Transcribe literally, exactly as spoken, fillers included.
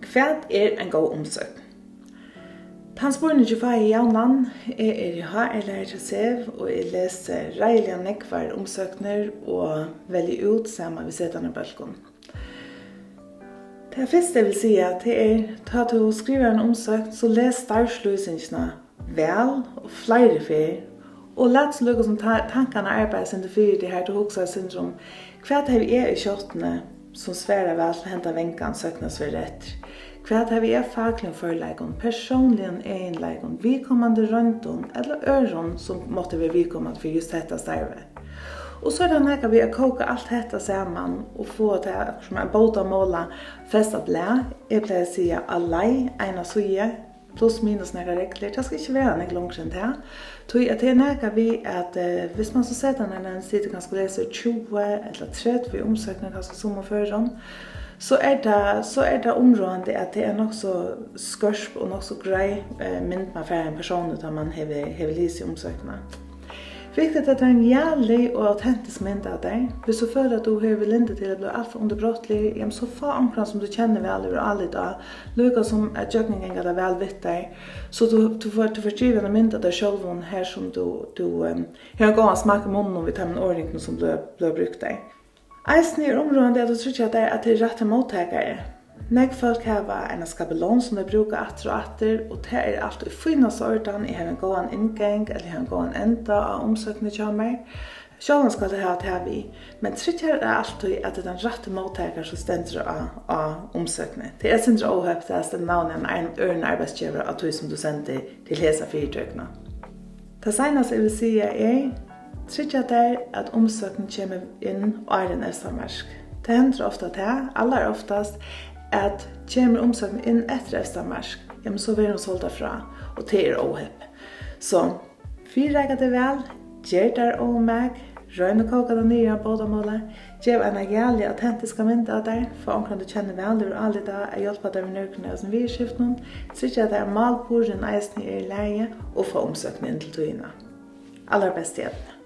Hvat er ein góð umsókn? Tann spurningin fái eg javnan. Eg eri H R-læri hjá SEV, og eg lesi reiðiliga nógvar umsóknir og velji út saman við setanarbólkum. Tað fyrsta, eg vil siga, tað er, tá tú skrivar eina umsókn, so les starvslýsingina væl og fleiri ferð, og lat so líka sum ta-, tankarnar arbeiða eitt sindur fyri teg, har tú hugsar eitt sindur um, hvat havi eg í skjóttuni, sum svarar væl til henda vangan, søknast verður eftir? Hvat havi eg av fakligum førleikum, persónligum eginleikum, viðkomandi royndum ella øðrum, sum mátti vera viðkomandi fyri júst hetta starvið? Og so er tað nakað við at kóka alt hetta saman og fáa tað sum ein bótamála fest á blað. Eg plagi at siga á leið eina síðu, pluss minus nakrar reglur. Tað skal ikki vera nógv longri enn tað. Tí at tað er nakað við, at, eh, viss mann so setanarnevnd situr kanska og lesur tjúgu ella tretivu umsóknir, kanska summum førum, so er tað, so er tað umráðandi, at tað er nokk so skørp og nokk so greið, eh, mynd, mann fær av einum persóni, tá mann hevur, hevur lisið umsóknina. Viktigt, at tað er ein ærlig og autentisk mynd av tær. Viss tú følir, at tú hevur lyndi til at blíva alt for undirbrotligur, jamen, so fá onkran, sum tú kennir væl, hevur álit á, líka sum at gjøgnumganga tað væl við tær, so tú, tú fært, tú fært givið eina mynd av tær sjálvum, har sum tú, tú, ehm, hevur ein góðan smakk í munninum við teimum orðingum, sum blíva, blíva brúkt har. Eisini er umráðandi, at tú tryggjar tær, at tað er rætti móttakari. Nógv fólk hava eina skabelon, sum tey brúka aftur og aftur, og tað er alt í fínasta ordan. Eg havi ein góðan inngang, ella eg havi ein góðan enda á umsóknini hjá mær. Sjálvandi skal tað hava tað við, men tryggja tær altíð, at tað er tann rætti móttakari, sum stendur á, á umsóknini. Tað er eitt sindur óhepið at seta navnið á ein, ein øðrum arbeiðsgevara á tí, sum tú sendir til hesa fyritøkuna. Tað seinasta, eg vil siga, er, tryggja tær, at umsóknin kemur inn áðrenn evsta mark. Tað hendir ofta tað, allaroftast, at kemur umsóknin inn eftir evsta mark, jamen, so verður hon soldað frá, og tað er óhepið. So, fyrireika teg væl, ger tær ómak, royn at kóka tað niður á ein bótamála, gev eina ærliga, autentiska mynd av tær, fá onkran, tú kennir væl, hevur álit á, at hjálpa tær við nøkrum av hesum viðurskiftunum, tryggja tær, at málburðurin eisini er í lagi, og fá umsóknina inn til tíðina. Allarbest í eydnu.